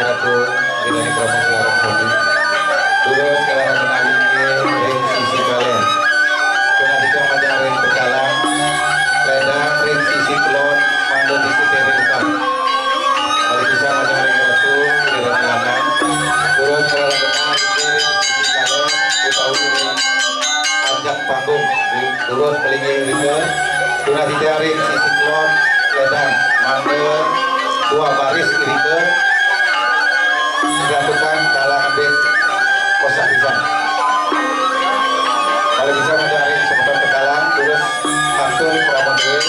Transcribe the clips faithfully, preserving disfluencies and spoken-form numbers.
Ratu, Ridani Promo Selarang Sodi. Terus kalau menangis ring sisi kalen. Kena tiga macam ring pegalang. Ledang ring sisi kelon, mandul di sisi ring utang. Kalau bisa macam ring ratu, Ridani Anan. Terus kalau menangis ring sisi kalen, utawi ring anjak panggung. Terus melingin rike, tuna siti ari sisi kelon, ledang, mangga, dua baris rike, jatuhkan dalam ambil kosak pisang. Kalau bisa mencari semeton ke dalam, terus pantun, keramat duit.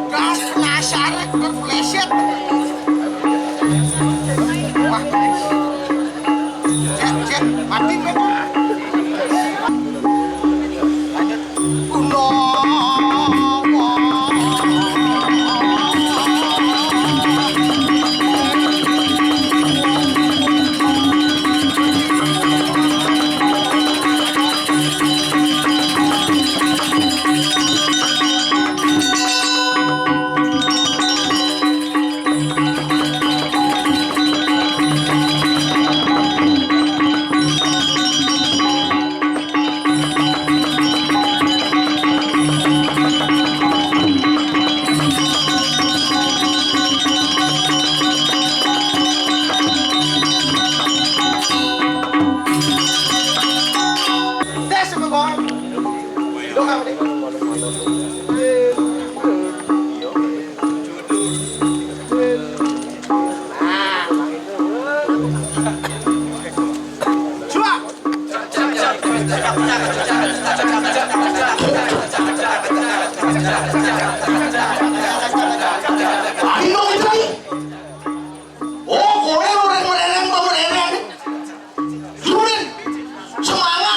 Gas penasaran terpleset. Wah, cek, cek, mati, men. Lanjut. Gunawan. Tes, Bang. Doang, Bang. Nah, Bang. Suap. Ayo, Bang. Oh, kowe urung mereng, kok mereng. Surin, semangat.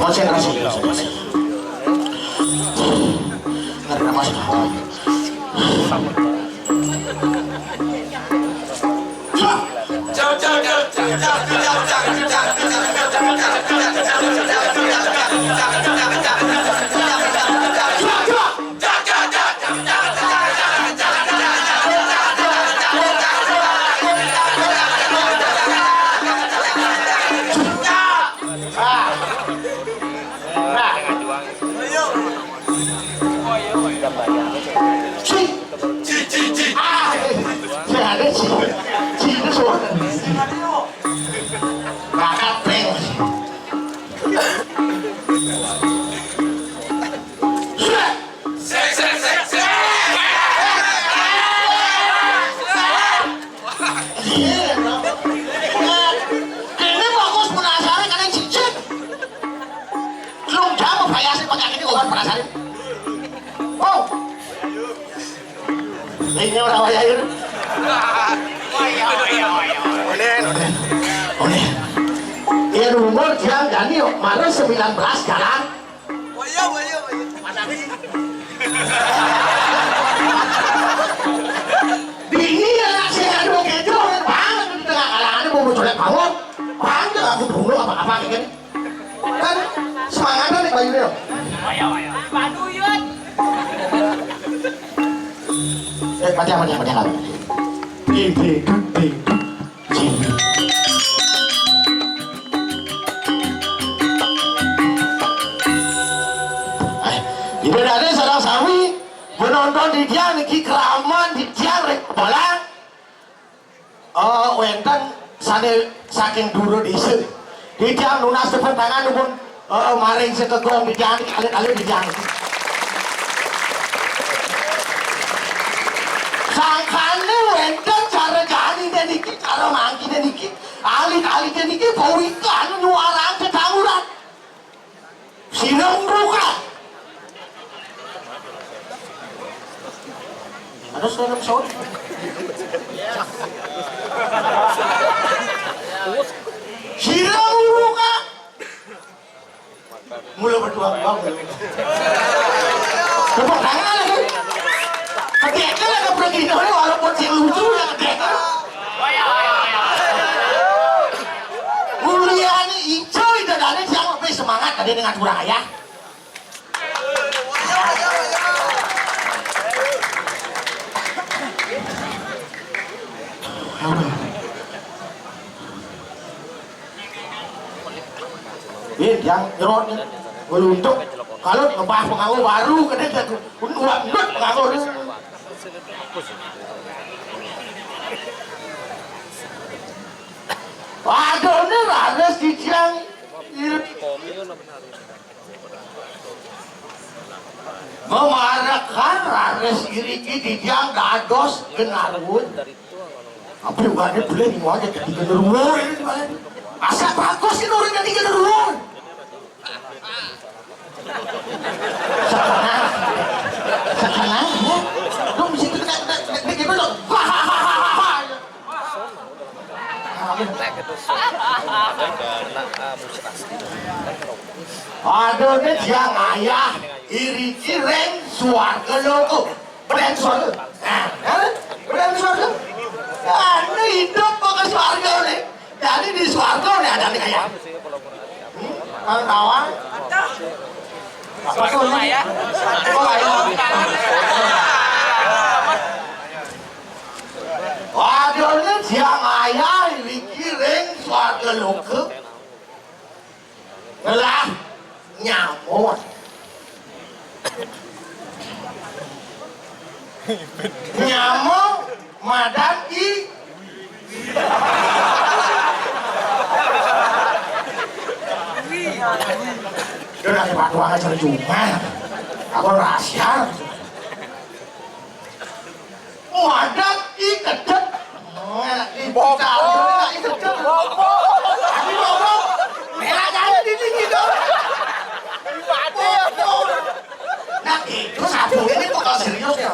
Konsentrasi, konsentrasi. Ngerti, Mas? Ci, ci, ci, ci. Ah, ci ada ci. Ci itu suara. Bakat peng. Sek, sek, sek, sek. Kene fokus penasaran karena cicit. Telung jam bayar sih pakai ini, kok penasaran. Oh. Ini orang wayah ini. Onen, onen. Onen. Ya, umur jam Dani, mare sembilan belas jalan. Dini ya, nak sing anu kejo, bang, di tengah kalangan mau colek bangun. Bang, aku dulu apa-apa kayak gini. Kan semangatnya nih, Bayu, ya. Baduyut. Eh, mati, mati, mati, mati. Ding, ding, ding, ding. Eh, ibaratnya sareng sami menonton di tiang niki keraman di tiang rek bola. Oh, wenten sane saking dura desa. Di tiang nunas tepuk tangan pun, oh, maring sekegong di tiang, alit-alit di tiang. Sangkane wenten cara jani niki, cara mangkine niki. Alit-alite niki pawikan nyuarang tetanguran. Sirem buka. Ada sirem saut. Sirem buka. Mula berdua bang. Tepuk tangan lagi. Kedékel ada pergi ini, walaupun sing lucu ya kedékel. Mulyani ijo idadané sing lebih semangat tadi dengan kurang ayah. Ini yang nyerot nih, ngeluntuk. Kalau ngebah penganggo baru, kena jago. Pun uang ndut penganggo ni. Waduh, ini raris titiang. Memarekan raris iriki titiang dados genarwo. Apa ubané boleh ni waé dadi genarwo ini gimana? Masa bagus kan orang jadi genarwo? Sekarang, sekarang ya, dong di situ kita kita kita gitu loh. Aduh, ini dia ngayah iriki ring swarga loka. Beden swarga. Nah, kan? Beden swarga. Anu hidup kok ke swarga nih. Jadi di swarga nih ada nih kayak. Hmm? Kawan-kawan. Apa tuh? Sekolah ya. Waduh, ini dia ngayah iriki ring swarga loka. Ngelah nyamuk. Nyamuk madan i. Dia lagi patuh aja cuma. Aku rahasia. Madan i kedet. Madan i kedet. Bobo. Ini bobo. Merah kali di sini tuh. Mati ya. Nah, itu satu ini bakal serius ya.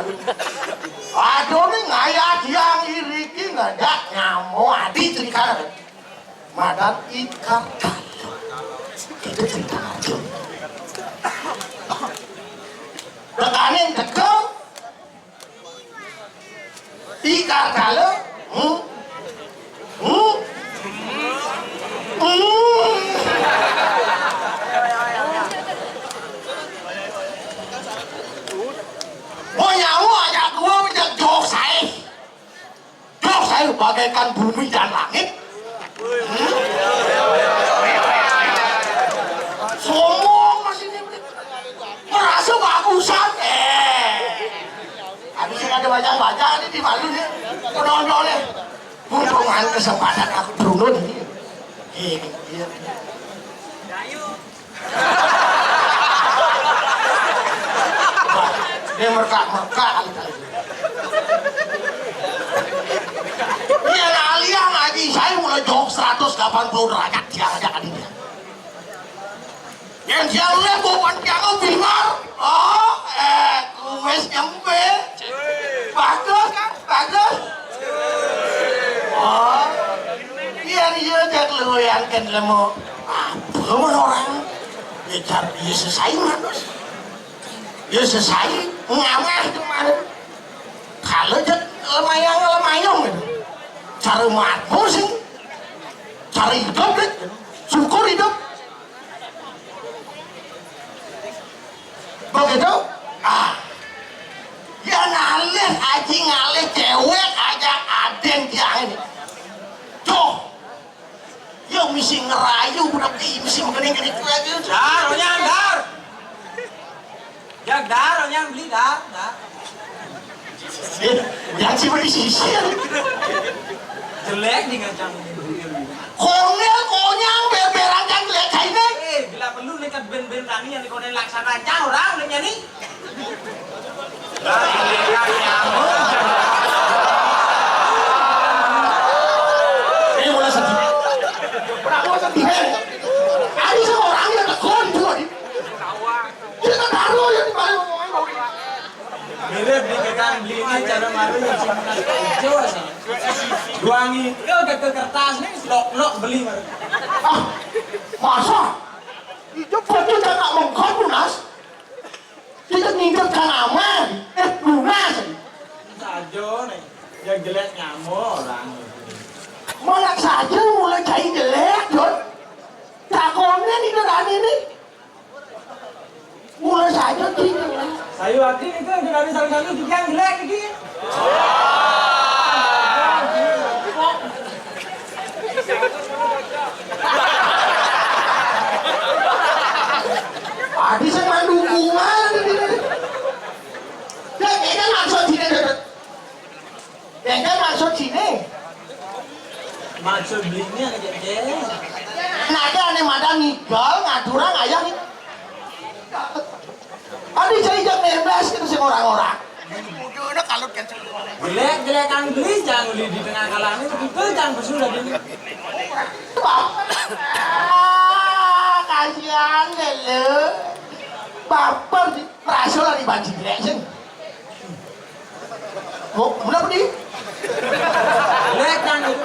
Aduh, ini ngayah tiang iriki ngedah nyamuk adi cerita. Madan i kardala. Itu cerita aja. Tekanin tegel. I kardala. Hmm? Hmm? Hmm? Mau nyawa aja gua menjak jauh saya. Jauh saya bagaikan bumi dan langit. Hmm? Sombong masih ini. Merasa bagusan. Eh. Habis ini ada banyak-banyak ini di malu nih. Penonton nih. Mumpung ada kesempatan aku turun ini. Ini dia. Dia merkak-merkak. Dia laliang ngaji saya mulai jauh seratus delapan puluh derajat dia aja tadi dia. Yang dia lihat bukan tiang bingar. Oh, eh, kumis nyempe. Bagus kan? Bagus. Oh, iya, iya, dia keluyan kan lemu. Apa orang? Ya, jar-, ya, sesaing, Mas. Ya, sesaing, ngamah tuh, Mas. Kalau jek lemayang-lemayong gitu. Cara mabur sih. Cara hidup, deh. Syukur hidup. Begitu? Ah. Ya ngalih, aji ngalih cewek aja aden tiang ini. Tuh. Ya mesti ngerayu, budak di mesti mengening-kening lagi. Dar, onyang, dar. Ya, dar, onyang beli, dar, dar. Eh, yang sih beli sisir. Jelek nih kacang. Konyol, konyang, berberan yang jelek kayak ini. Eh, bila perlu nih kan ben-ben tani yang dikoneng laksana aja orang nih nih. Ini mulai sedih. Kenapa sedih? Ada sama orang yang tegur itu tadi. Kita taruh ya di mana omongan. Mirip di kita beli ini cara malu yang sing hijau sih. Dua ngikil ke, ke kertas nih, lok-lok beli baru. Ah, masa? Hijau betul tak mengkon lunas. Kita nginjek tanaman, eh, lunas. Yo, nek yang jelek nyamuk orang. Malah saja mulai cai jelek, Jon. Takonen itu tadi nih. Mulai saja cai jelek. Sayu Adi itu yang dari salah satu juga yang jelek iki. Adi sing mandukungan ini. Lah, ini kan maksud sini, Jon. Dek, kan maksud sini. Maksud belinya aja, Dek. Nah, ada nih, madam ngigel, ngaturang ayah nih. Adi saya jam enam belas gitu sih orang-orang. Jelek-jelekan beli, jangan beli di tengah kalangan itu, jangan pesu lagi. Bap-, ah, kasihan deh lu. Baper sih, merasa lari banci jelek sih. Oh, bener apa di? Jelek kan itu.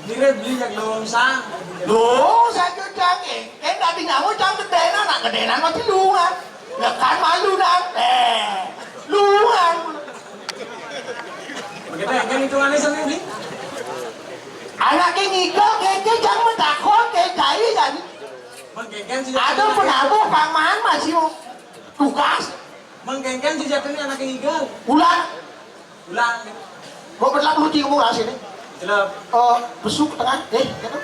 Mirip beli yang dongsang. Dongsang itu cang, eh. Kan tadi nyamu cang gedenan, nak gedenan masih luan. Ya kan malu dah. Eh, luan. Begitu ya, kan hitungannya sendiri. Anak ini kok, keke cang mentakut, keke kan. Mengkengken sih. Ada penabuh, Pak Man masih tugas. Mengkengken sih jatuhnya anak yang igal. Ulang. Ulang. Mau berlaku lucu ngomong lah sini. Jelek. Oh, besuk ke tengah. Eh, gitu.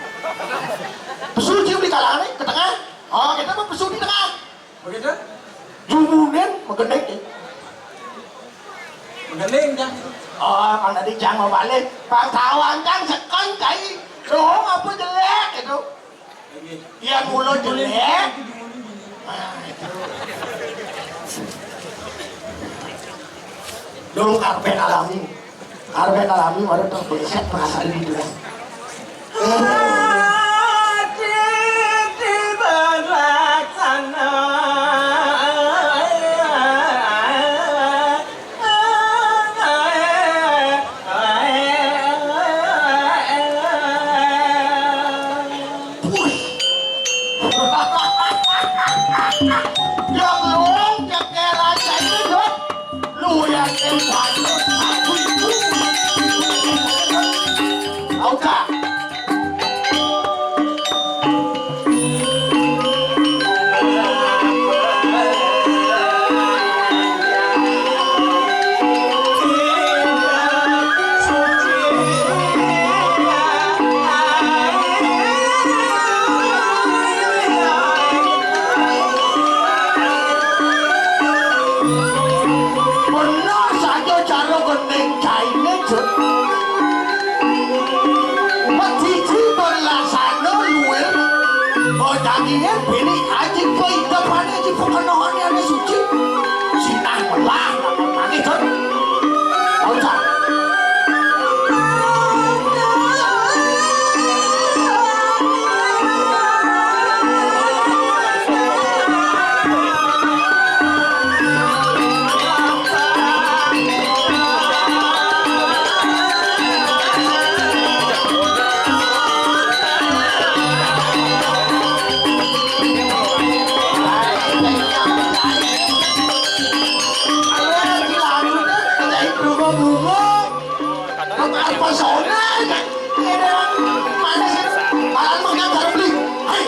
Besuk cium di kalangan, eh, ke tengah. Oh, kita mau besuk di tengah. Begitu? Jumunin, menggendek, eh. Menggendek, kan? Oh, kan tadi jangan mau balik. Bang Tawang, kan, sekon, kai. Dong, apa jelek, gitu. Iya, mulut jelek. Nah, itu. Dong, karpet alami. Karpet alami, baru terpleset perasaan di dunia. Hati di berlaksana. Push. Ya, belum, ceker aja ini, Dok. Lu yang tembak. Tahu tak? Bener saja cara gending caine, Jun. Meciji berlasana luwir. Godangine bini aji keidepane aji pekenongane ane suci. Sinah melah lakon maneh, Jun. Loncat. Apa soalnya? Mana sih? Malah mengajar beli. Hai.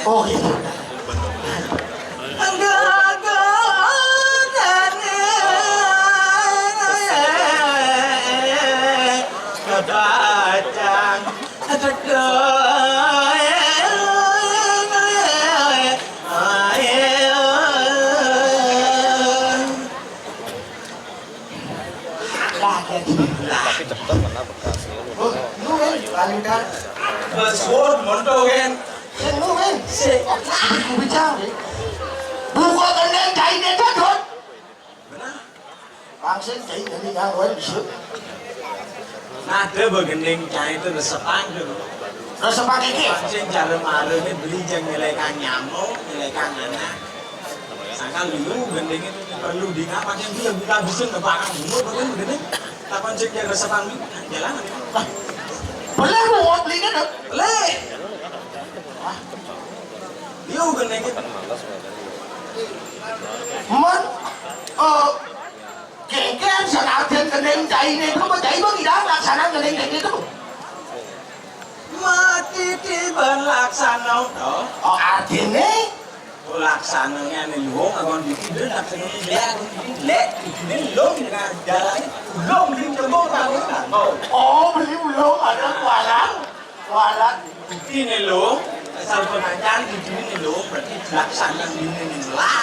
Oh gitu. Enggak, enggak, kebacang. Aduh. Lah, jadi. Lah. Oh, lu kan, Pak Yuda. Bos, monto kan. Sing lu men. Sik. Kuwi cang. Buka kendang cainé dodot. Bener. Langsung cai ngene yang kowe bisa. Nah, ada begending cai itu resepan tuh. Resepan iki. Langsung cara marune beli jeng nyelekan nyamuk, nyelekan anak. Sangkal dulu gending itu perlu di ngapa yang dia buka bisa nggak bakal dulu begending. Takon sing dia resepan jalan. Lah, boleh lu mau beli kan? Boleh. Wah. Iya, bukan kayak gitu. Men, eh, kengken senajan kening caine itu, apa cai bang ilang laksana kening kayak gitu. Mati tiban laksana, toh. Oh, artinya? Oh, laksananya nih, lu ngomong dikit, dia laksana jelek, jelek, ini lu nggak jalan, lu beli tembok, kamu nggak mau. Oh, beli belum ada kualang. Kualat. Ini lho, asal pengajian di sini lho, berarti dilaksanakan ini lah.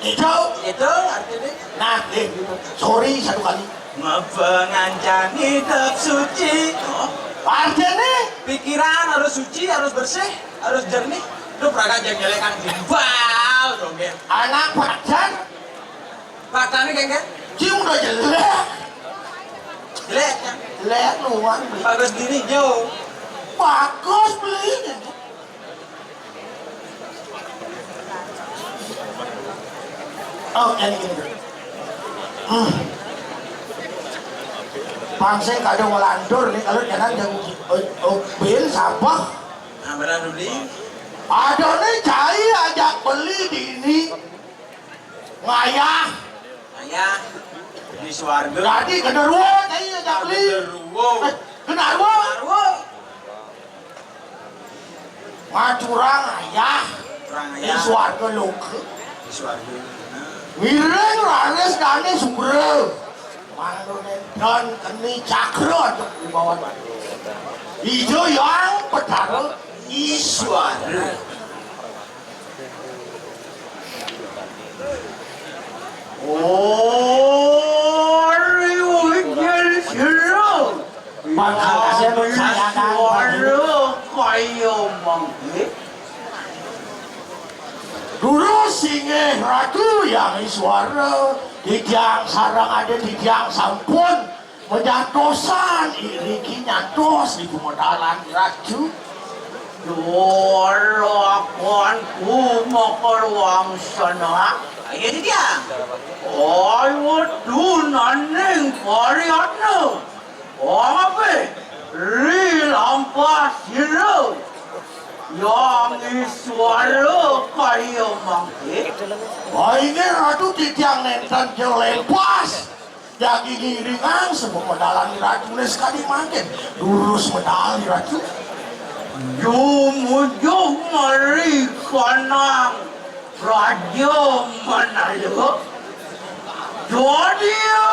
Itu. Itu artinya. Nah, eh, sorry satu kali. Mapengancani hidup suci. Oh. Artinya? Pikiran harus suci, harus bersih, harus jernih. Lu pernah aja nyelekan gimbal dong ya. Anak pacar. Patane kengken? Cium udah jelek. Jelek, ya? Jelek luar. Bagus gini, jauh. Bagus beli. Oh, yang gini. Hmm. Pangsing kadang melantur nih kalau jangan yang oh, oh, bin sampah. Nah, benar beli. Ada nih cai ajak beli di ini. Ngayah. Ngayah. Di swarga. Jadi genderuwo cai ajak beli. Genderuwo. Eh, genderuwo. Genderuwo. Macurang ayah. Curang di ayah. Swarga loka. Di swarga. Nah. Wiring raris dane sumber. Mangkane dan keni cakra untuk dibawa. Ijo yang petara Iswara. Oh, riwuh jero. Pangkasnya percayaan. Suara kaya mangke. Durus inggih Ratu Yang Iswara, titiang sareng adik titiang sampun Menyatosan iriki nyantos di gumedalan Ratu. Dolakanku makaruang sana. Ayo, Didiang. Ai wedunaning Pariatna. Wong ape? Ri lampah sira. Yang Iswara kaya mangke. Wah, ini Ratu titiang nenten jelempas. Daging iringan sebab medalani ratu les kadi mangkin. Lurus medal ratu. Jumujug mari kanang raja manala. Jodia.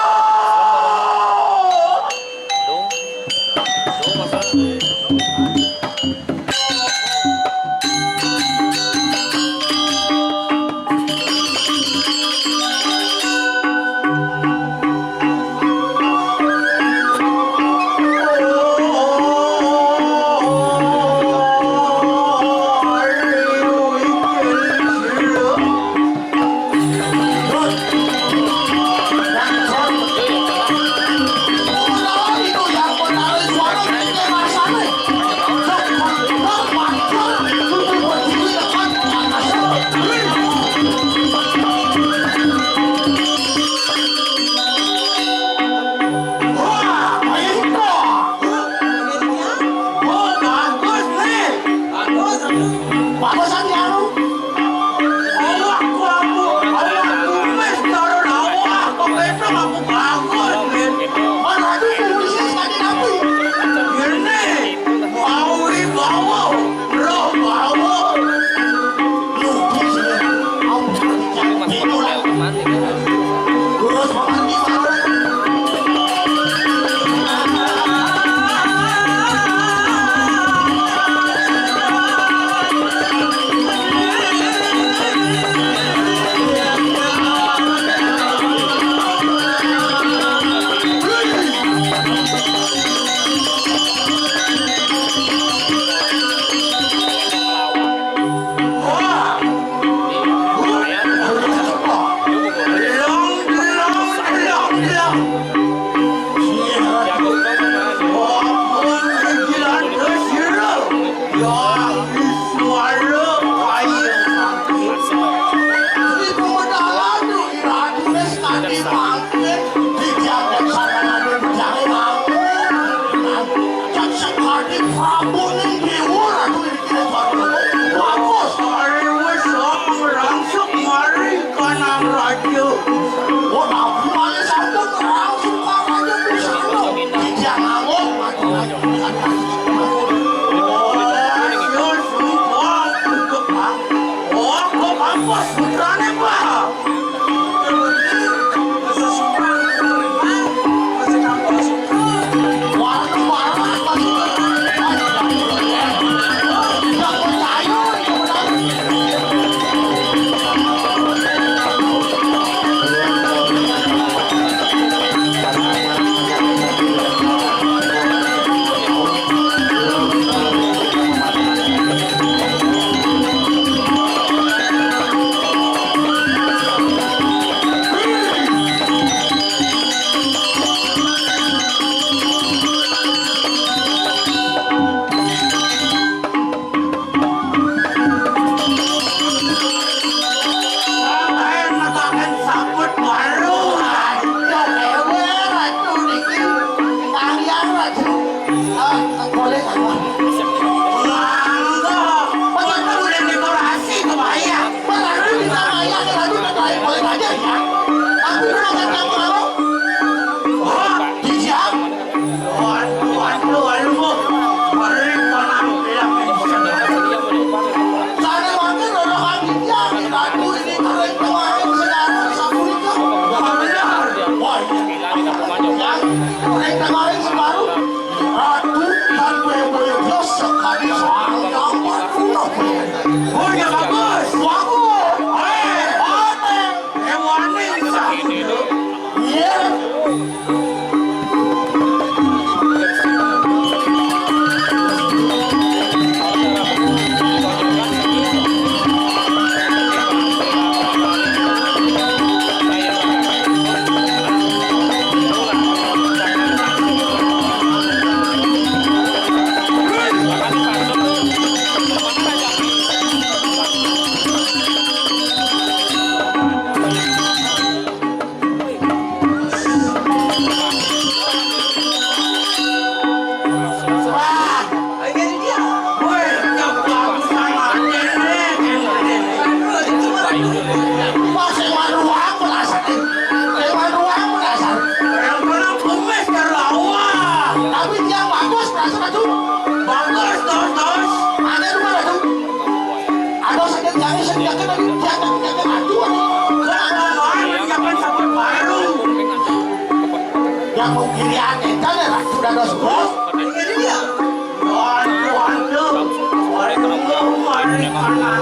Kemarin separuh, Ratu dan Boyo Dios sekali soal yang berguna. Oh, ya bagus. Bagus. Eh, eh, eh, warning, Pak. Iya. Tapi dia bagus, perasaan aku. Bagus, terus, terus. Ada dua, ada. Ada sakit jari, sakit kaki, tapi dia tak punya kematuan. Jangan main, jangan sampai baru. Yang mau kiri aneh, kan ya, sudah dos bos. Ini dia. Waduh, waduh. Waduh, mari kanan.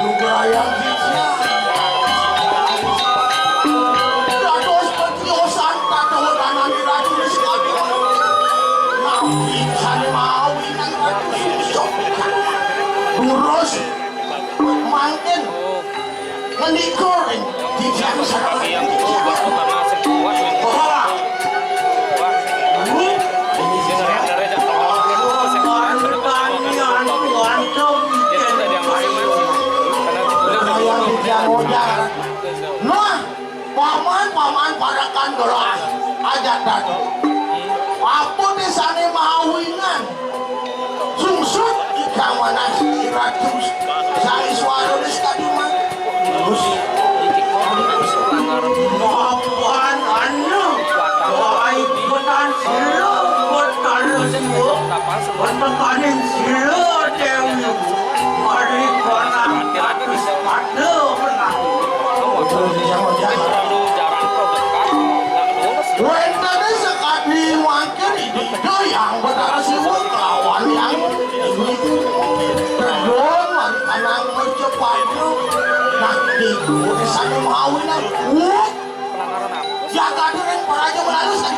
Nugrayang Dados pertiosan, tatawa tanani ratu ris kabeh. Nabi sane mawi nang ratu sungsung. Durus mangkin ngendika ring titiang sareng titiang. Bahwa Nah, paman-paman parekan gelah ajak dadi. Apa desane mawinan? Sungsut ikang manah Ratu Sang Iswara wis kadiman. Terus mapan anu, wai botan sila, botan sila, botan sila dewi. Mari kono pada menang. Wentene sekadi mangkin Ida Hyang Betara Siwa kelawan Hyang Dewi Kidul. Kedon mari kanang mercapada. Nah, iku sane mawinan. Wah, jagat ring Praja Melarus kan?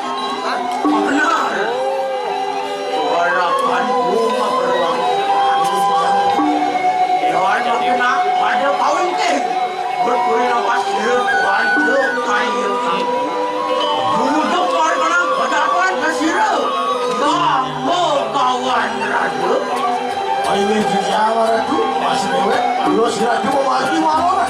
Bener. Walaupun bunga beruang. Inggih, Gusti Allah Ratu, masih déwék, kula sira dhewe mawon.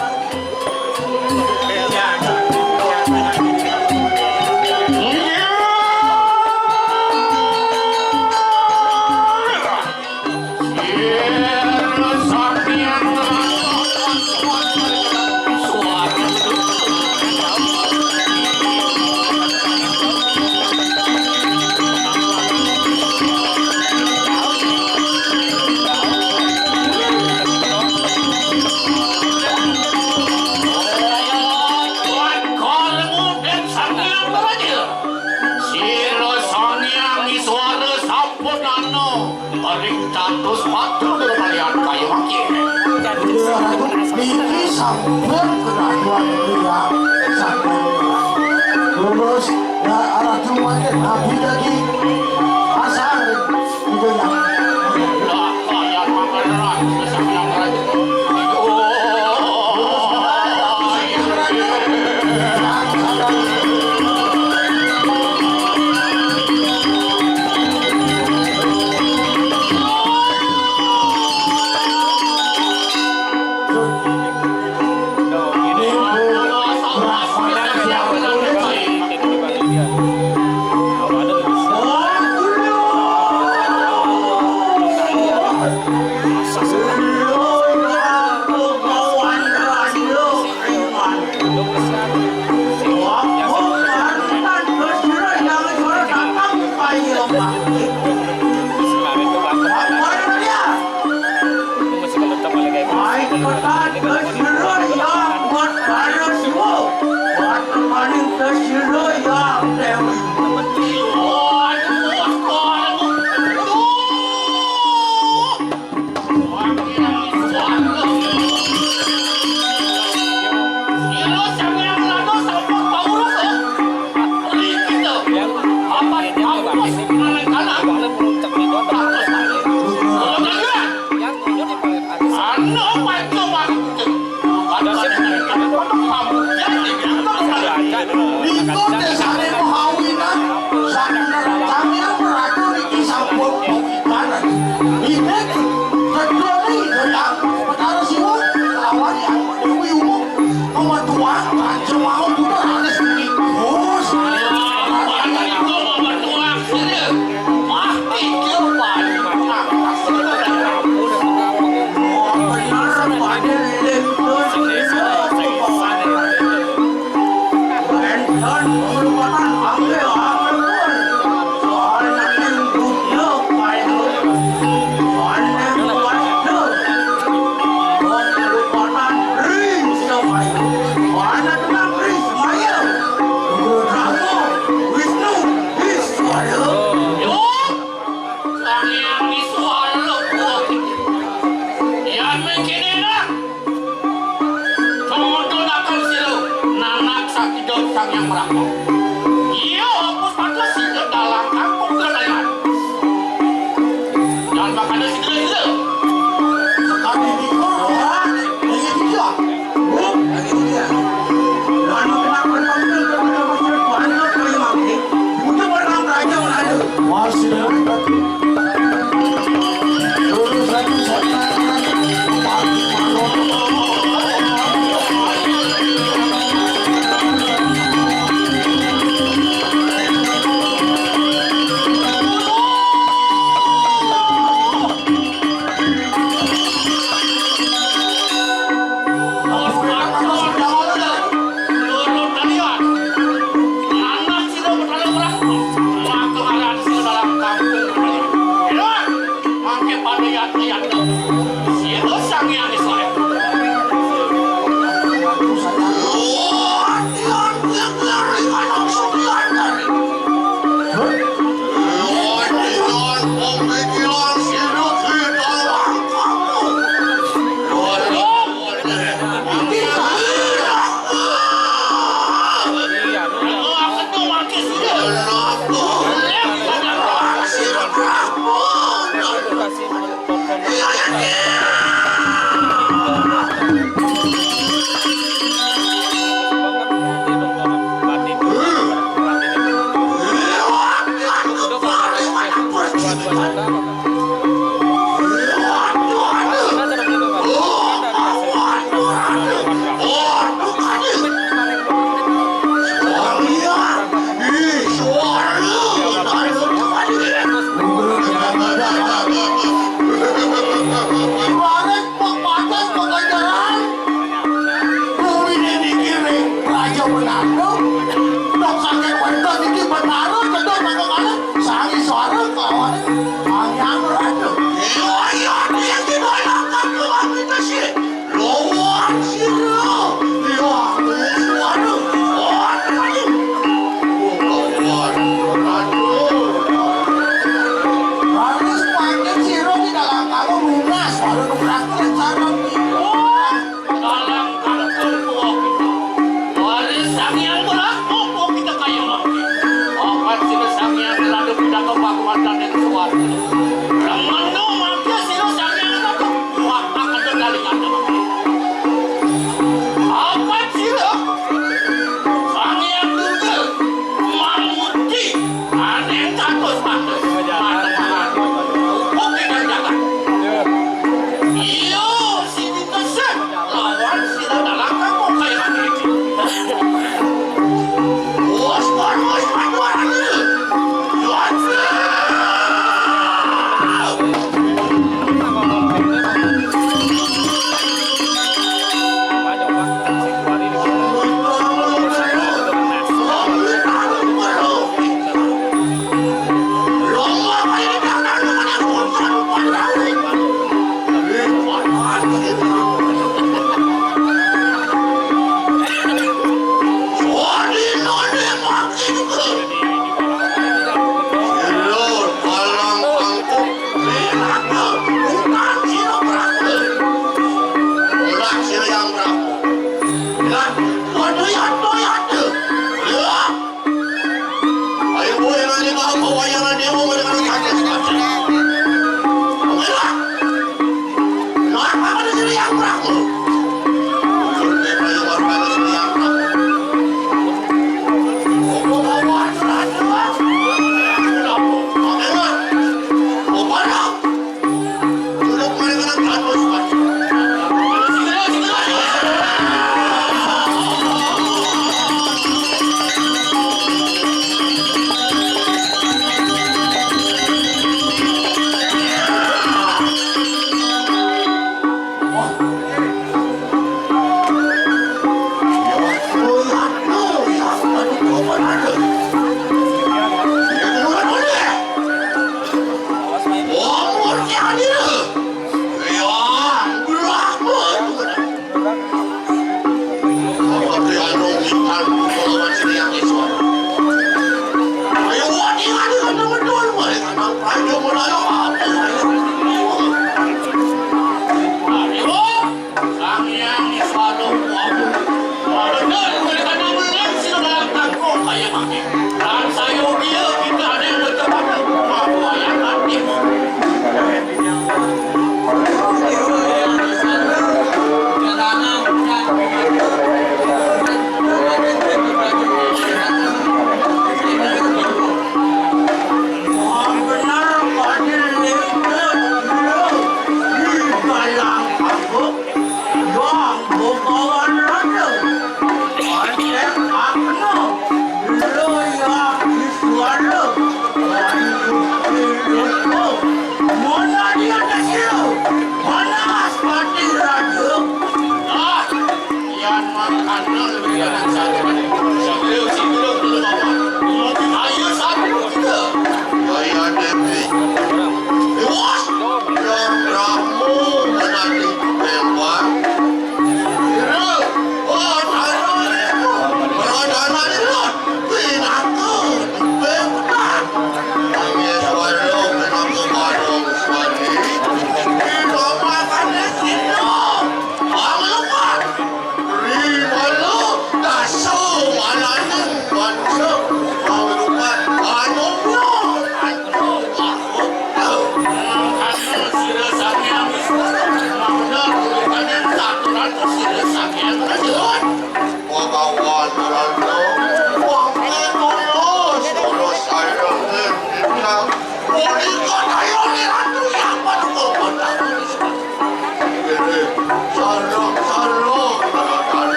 Sira Sang Hyang Iswara sampun ana ring dados patra kaliyan kaya mangkin. Niki sampun kenaduan Hyang sampun. Lurus, ya, arah dumateng abdi daging. Asal, gitu ya. Nika desane Mahawinan, saking Ratu niki sampun Inggih, kedua ni, Hyang Betara Siwa, lawan Hyang Dewi Uwung, memetuang kanca mau buta ranis niki. Bos.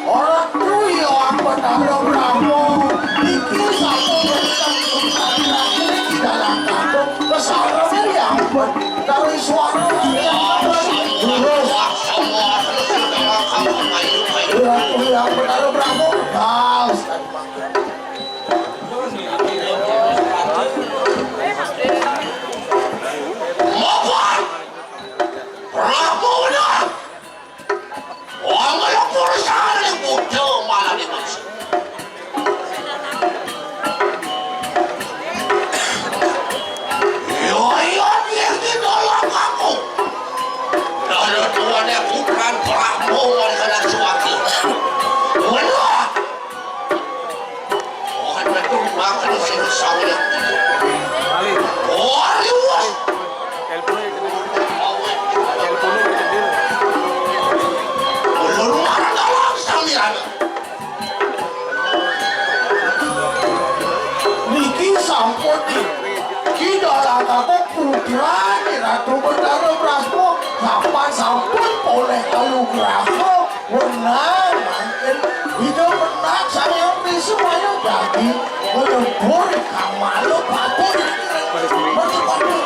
Ora kuwi ya, Betara Brahma. Iki sampun wenceng sungsang aku di dalam kandung. Kesarane ya ampun. Karo suara lurus. Ora kuwi ya, Betara Brahma. Bal. Mopo? Brahma bener. Wong kaya perusahaan yang bodoh malah dimasuk. Yo, yo, dia iki nolong aku. Lalu tuane bukan Brahma wong kena suatu. Bener. Oh, kan betul banget sih, sawit. Oh, liwat. Ulun marang kawan sampeyan. Niki sampun, Ki Dalang Kakung putrane Ratu Betara Brahma, kapan sampun oleh kalugraha, wenang mangkin. Ida menang saya pisu ayo dadi melebur kang malu pabur. Betul.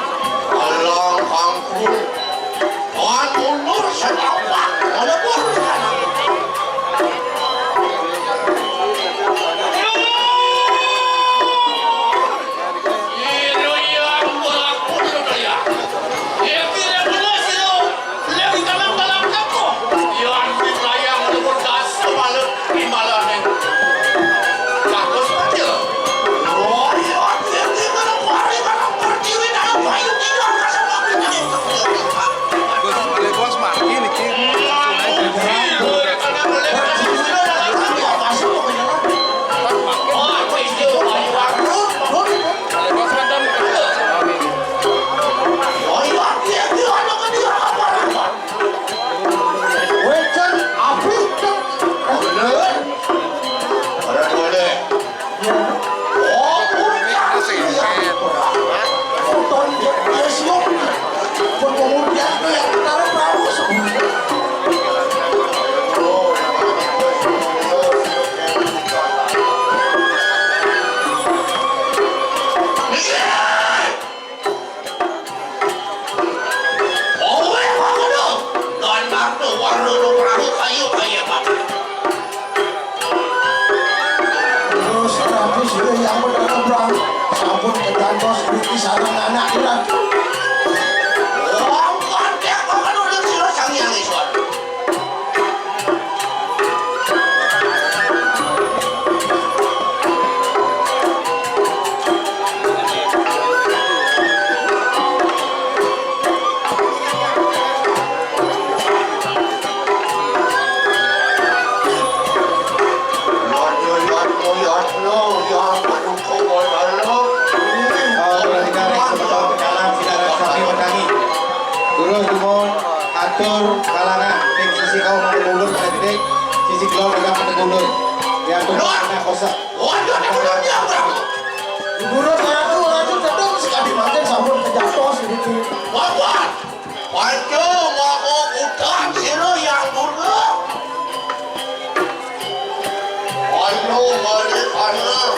Alang kangkung. Wan mundur setapak melebur. Ino yang berlaku di dunia. Dia tidak benar sih. Lagi dalam dalam kampung. Yang dilayang menurut dasar malam di malam yang bagus aja. Oh iya, dia tidak berlaku hari malam pertiwi dalam bayu tidak rasa makin. Bos, bos, mati niki. Owe, mangono. Lan makno warna perahu kayu kaya batu. Terus Ratu Sirih yang bener, Bang. Sampun kegantos riki sareng anak Ratu. Wong kandek mangono sira Sang Hyang Iswara. Kalau kita ada kesempatan dalam, kita ada suami petani. Terus, Dumon. Atur kalangan, ning sisi kaum mati mundur, pada titik, sisi kelor juga mati mundur. Ya, tuh, ada kosak. Waduh, ada mundur dia, Bang. Guru satu, ratu cedok sekali makin sampun kejatos gitu. Waduh, waduh, mau utang sira yang guru. Waduh, balik anak.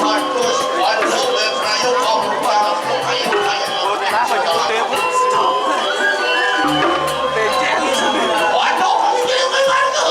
Waduh, waduh, betrayo kamu, kamu, kamu, kamu. Waduh, kamu jadi gimana?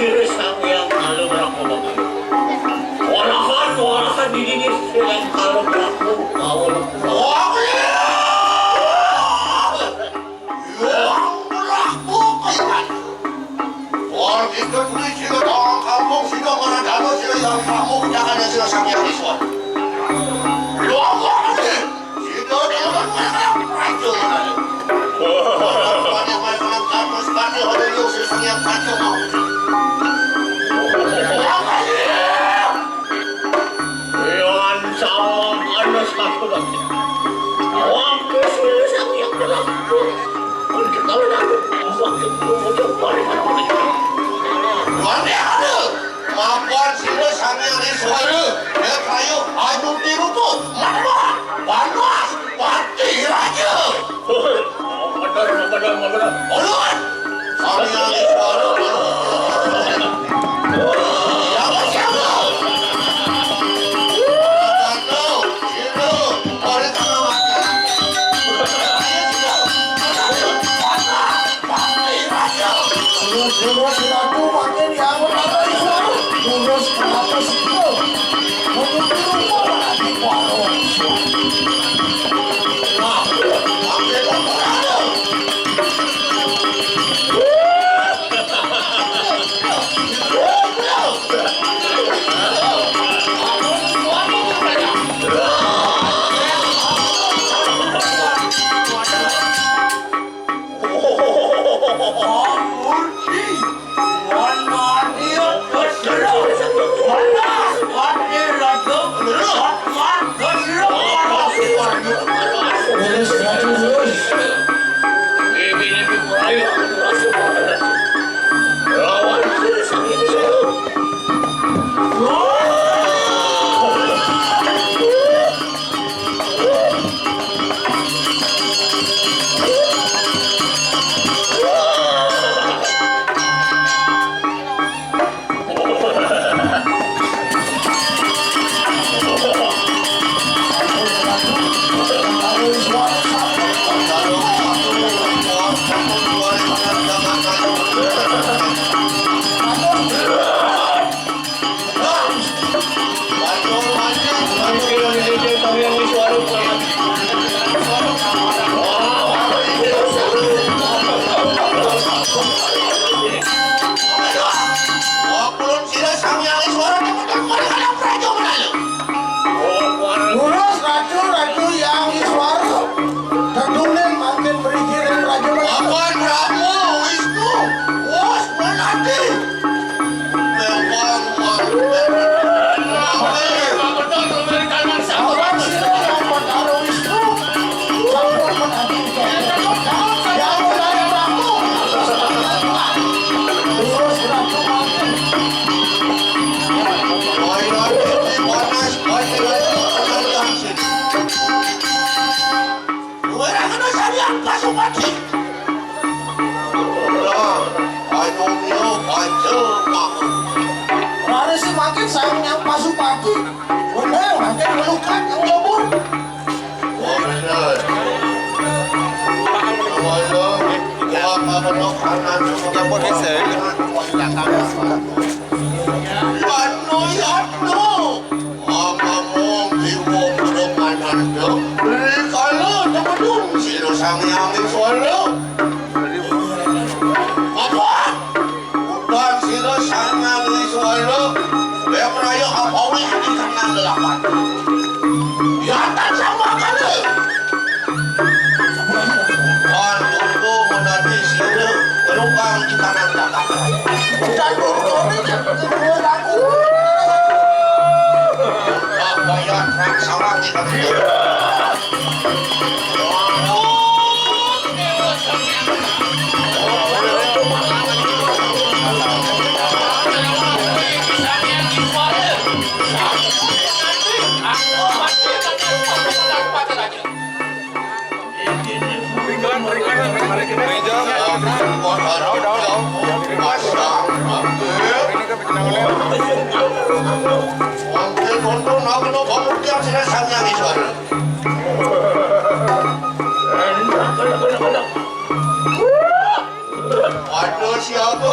Sang Hyang Kala Prabu. Walahan, walahan di dini Sang Hyang Kala Prabu. Wah, Hyang Prabu, kaingan. Wah, kita tulis sila tawang kampung, sila maradano, sila Hyang Prabu, jangan sila Sang Hyang Iswara. Wah, wah, wah. Mapan sira sami alis wara, ya kayu ayu tirupa, manwa, panas, pati raja. Bener, bener, bener. Ulun, sami alis wara. Siapa, siapa? Bener, sira, mari tengah mati. Ayo, sira. Panas. Terus, terus, Ratu, makin dianggap apa itu? Terus, kenapa sih itu? Menuju rumah lagi, warung. Nah, makin apa? Sira Sang Hyang Iswara, Ratu, Ratu Hyang Iswara. Tetunin mangkin mriki ring Raja Bala. Apan Brahma, Wisnu, Wus, Menati. Memang, Apan sira Hyang Batara Wisnu. Sampun Menati. Hyang Batara Brahma. Wus, Ratu mangkin. Wai, Ratu, panas, panas, panas. Ora kena sarian Pasupati. Ora, ayo mio baca aku. Ora sing makin sayang yang Pasupati. Bener, makin melukat yang jabur. Bener. Wala, ya apa belok kanan. Jabur hese. Yatno, yatno. Amamung diwa para mananda. Rikala tumedun sira Sang Hyang Iswara. Apa? Udan sira Sang Hyang Iswara. Wek raya apawi ati tenang lelapan. Yatan sama kala. Kan tunggu menanti sira berubah di tanah datar. Dan tunggu ni jangan tunggu aku. Tak payah terang salah di kami. Waduh, siapa?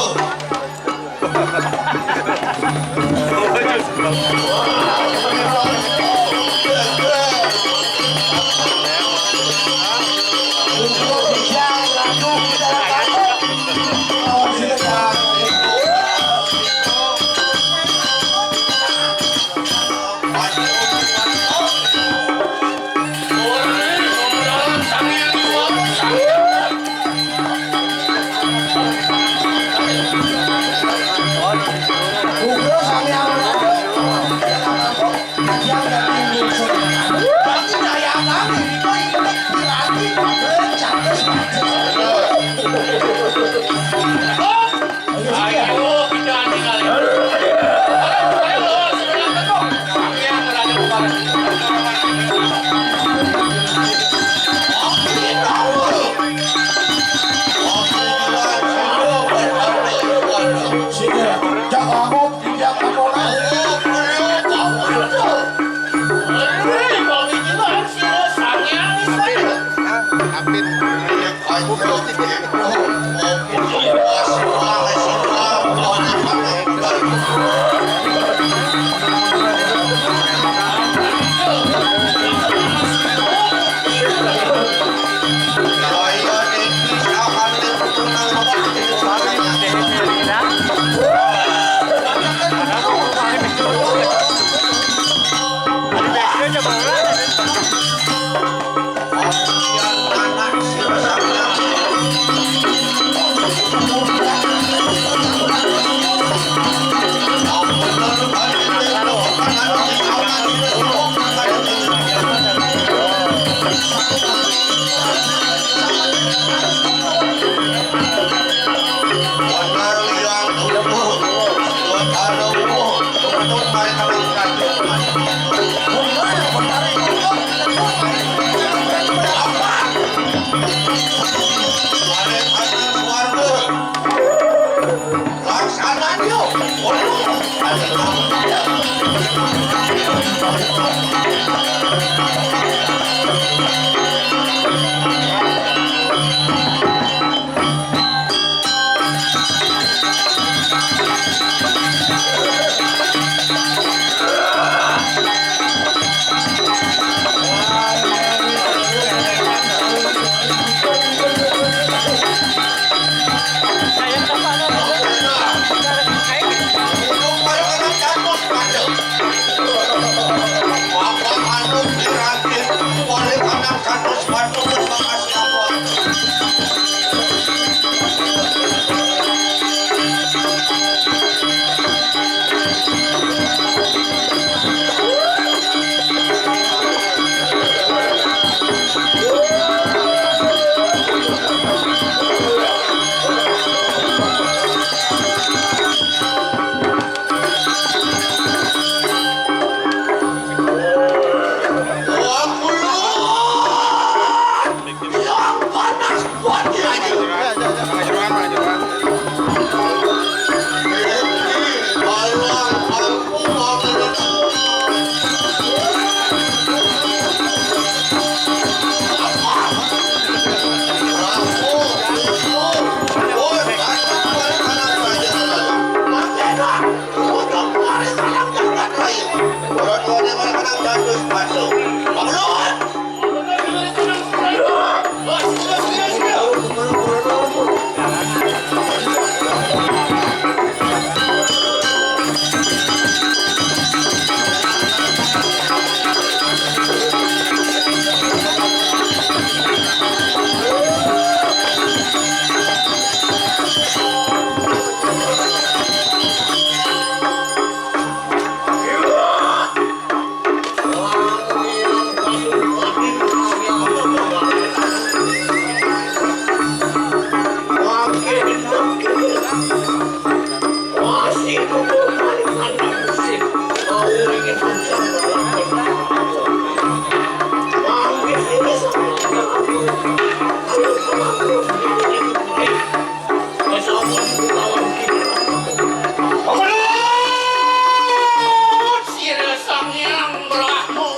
Sira Sang Hyang Brahma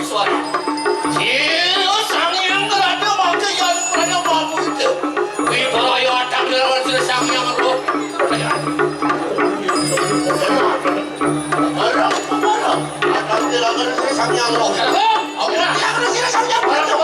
Sura. Sira Sang Hyang Brahma mangke yan prana mamurda. Wibraya atang dirawan Sira Sang Hyang Roh. Barang, barang. Atang dirawan Sira Sang Hyang Roh. Barang, barang. Sira Sang Hyang Brahma.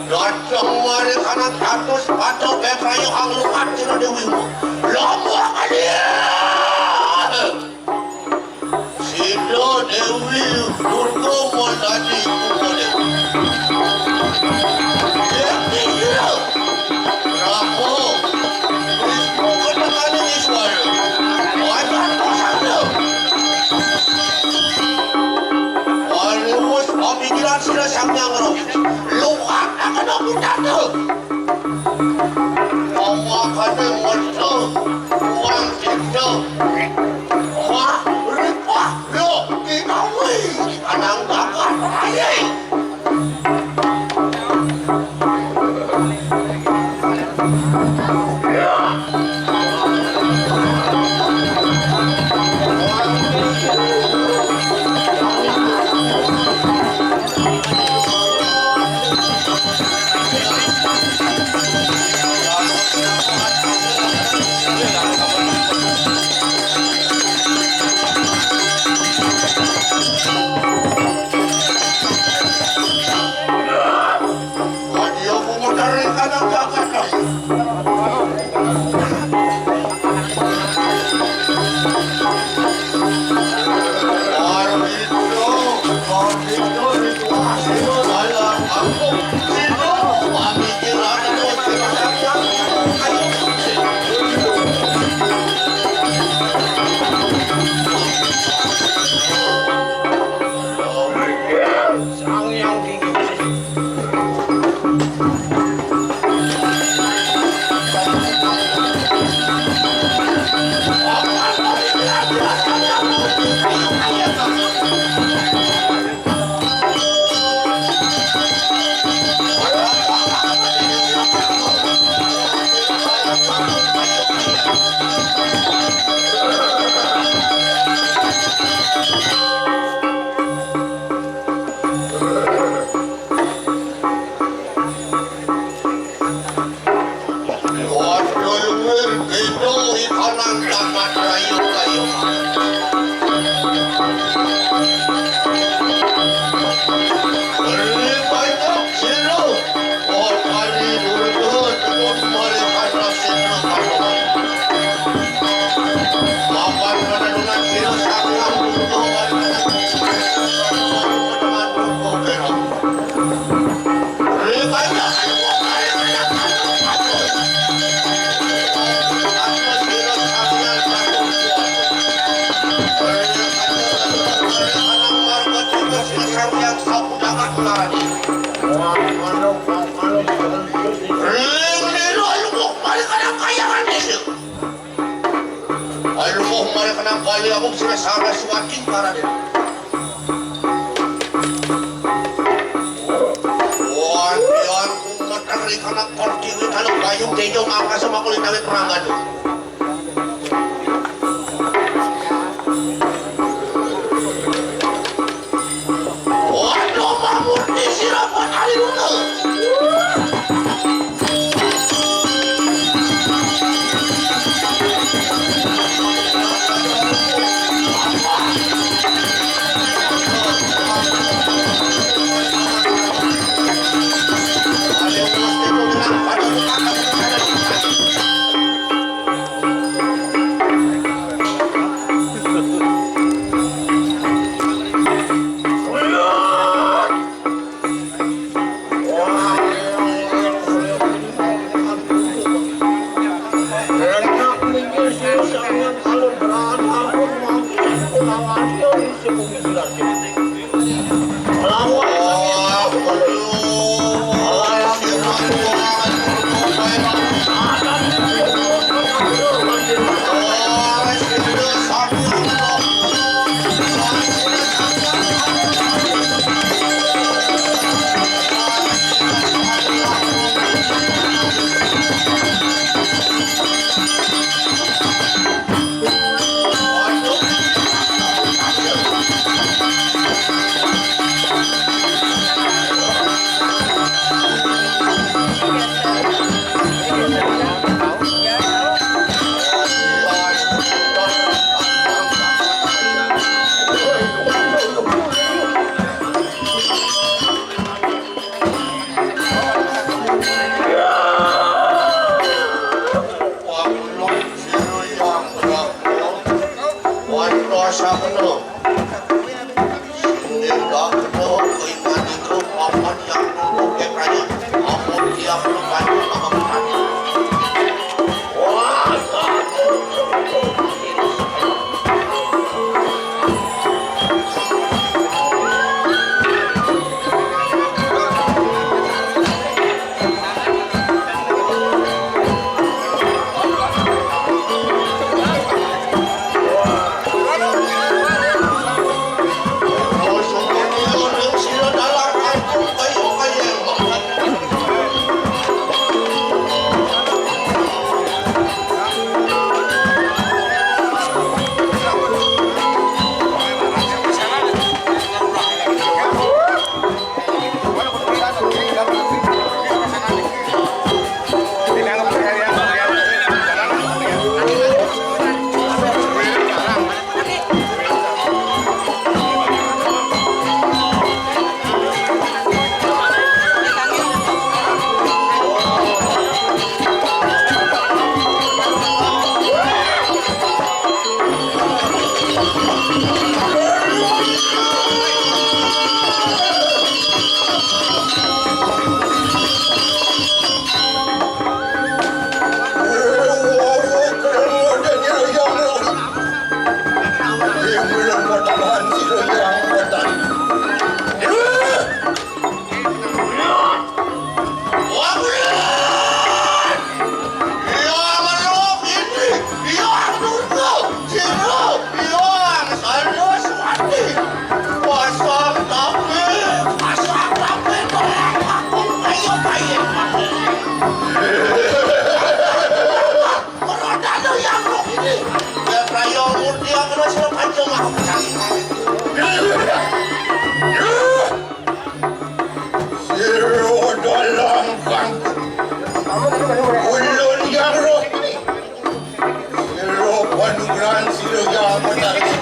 Dateng mari kana dados padha bebrayo kang lumat sira Dewi. Lomo kalian. Sira Dewi Durga Mandani Kumode. Dewi Sira. Rapo. Wis buka tekane wis wae. Wajan kosangnya. Walimus pamikiran sira Sang Hyang Roh. Luwak akan aku jatuh. Pamagane metu, uang itu. Wah, ripah, lo, kinawi, anang bakar, aye. Ayo, mari kena bali aku sing salah suwati parane. Wah, pian kumeter ri kana korti wi kana bayu tejo mangkasa makuli tawe peranggan. Waduh, mamurti sira pun aliruna. Sabno. Sing dak kena keiman itu papan yang nunggu kekayaan. Amun dia melukai maka mati. Wah, Sira dalang kangku. Ulun yang roh ini. Sira panugrahan sira yang betari.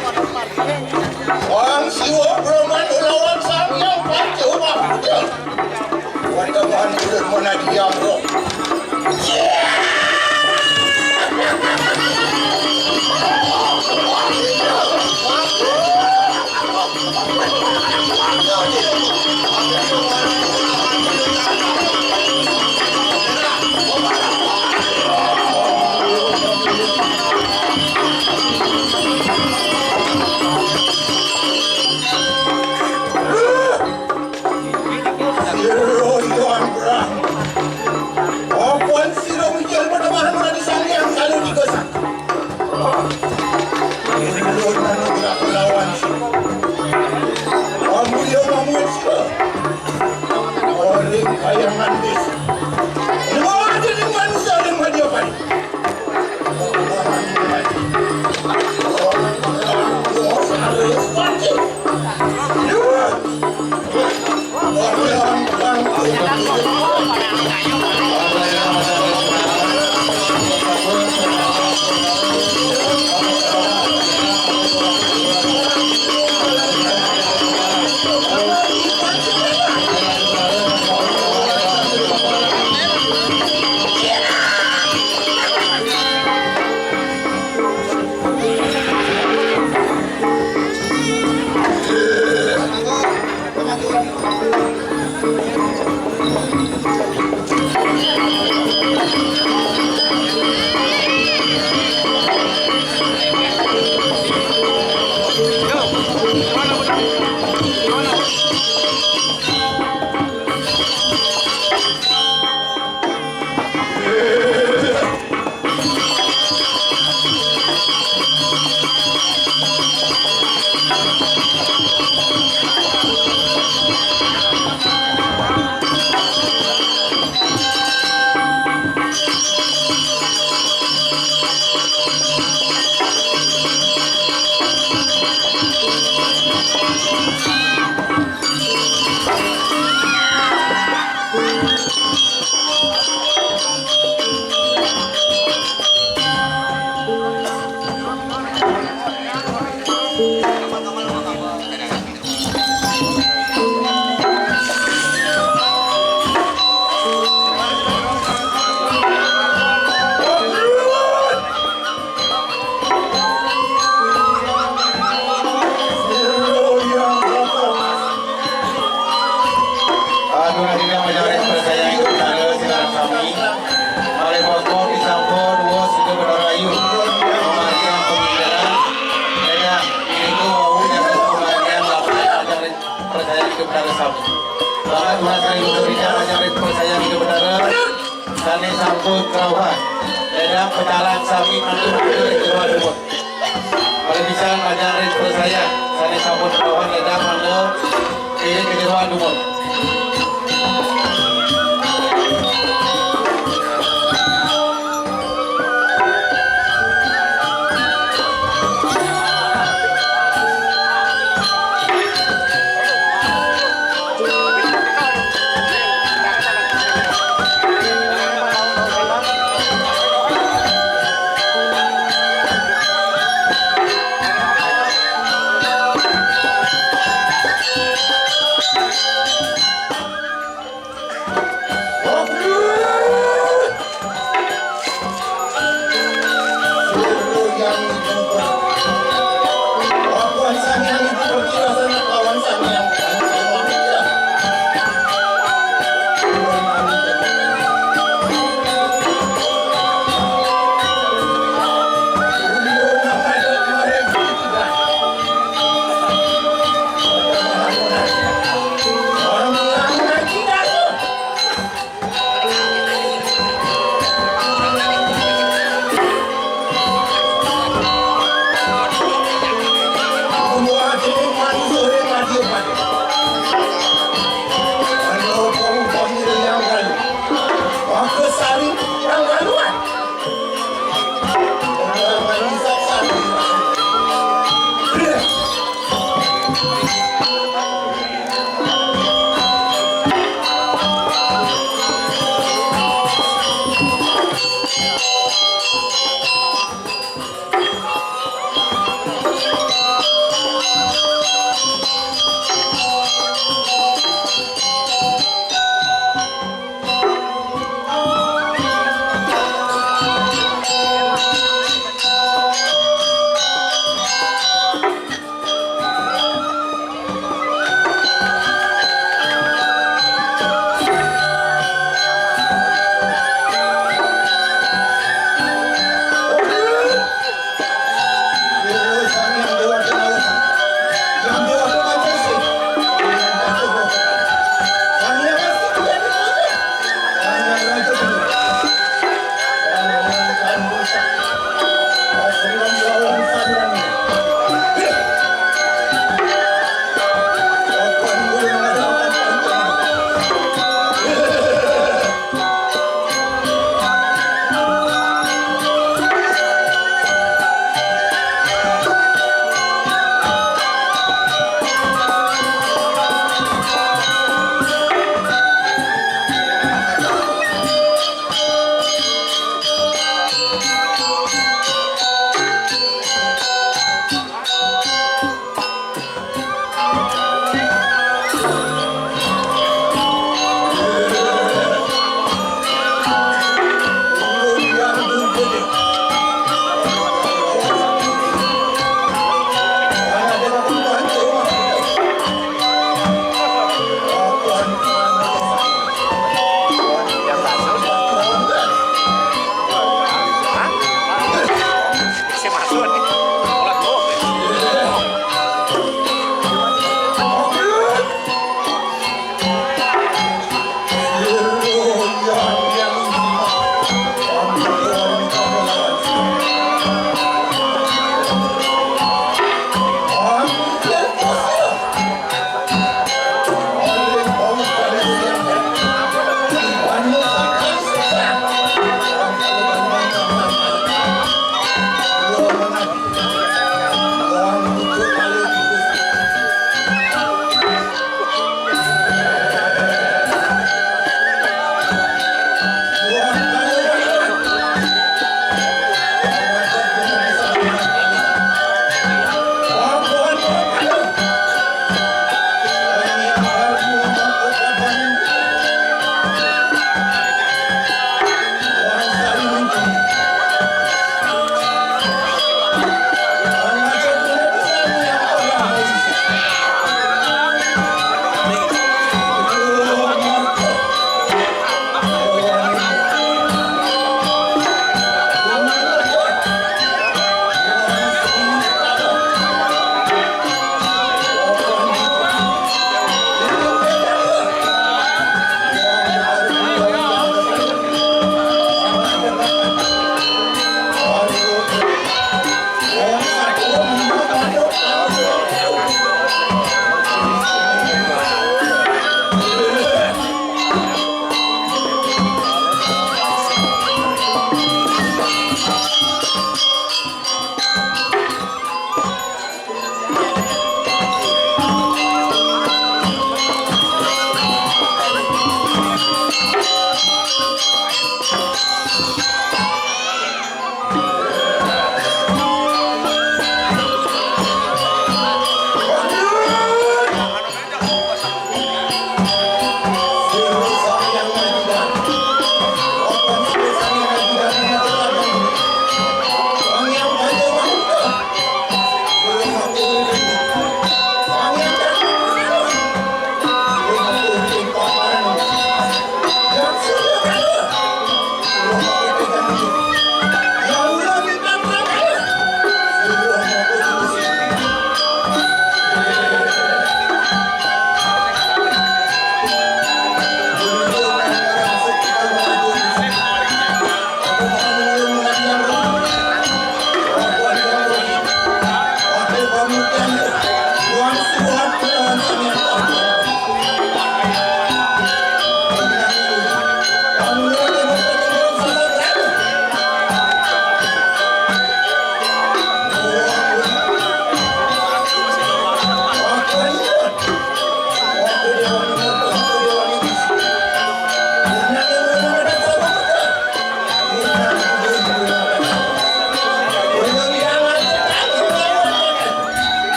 Sang Siwa Brahmana lawan Sang Hyang Panca Upa Puja. Wateman ulun manadi yang roh. Sira Hyang Brahma. Apan sira mijil panembahan maradi Sang Hyang Kala Tiga Saka. Ulun anu gerak lawan sira. Amulya mamuat sira. Ring kayangan desa. Dua aja ning manusia ring media paling. Acara percaya itu ada sekarang kami. Oleh Bos Bob disampun, Bos itu benar ayu. Pemarian pemikiran. Beda, itu wau yang pemarian lapan acara percaya itu benar kami. Bahwa dua kali berbicara acara percaya itu benar. Kami sampun kerauhan. Beda pecalang sami mantu mantu di kedua dua. Kalau bisa ngajarin terus saya, saya sambut kawan ledang mana ini kejeroan dulu.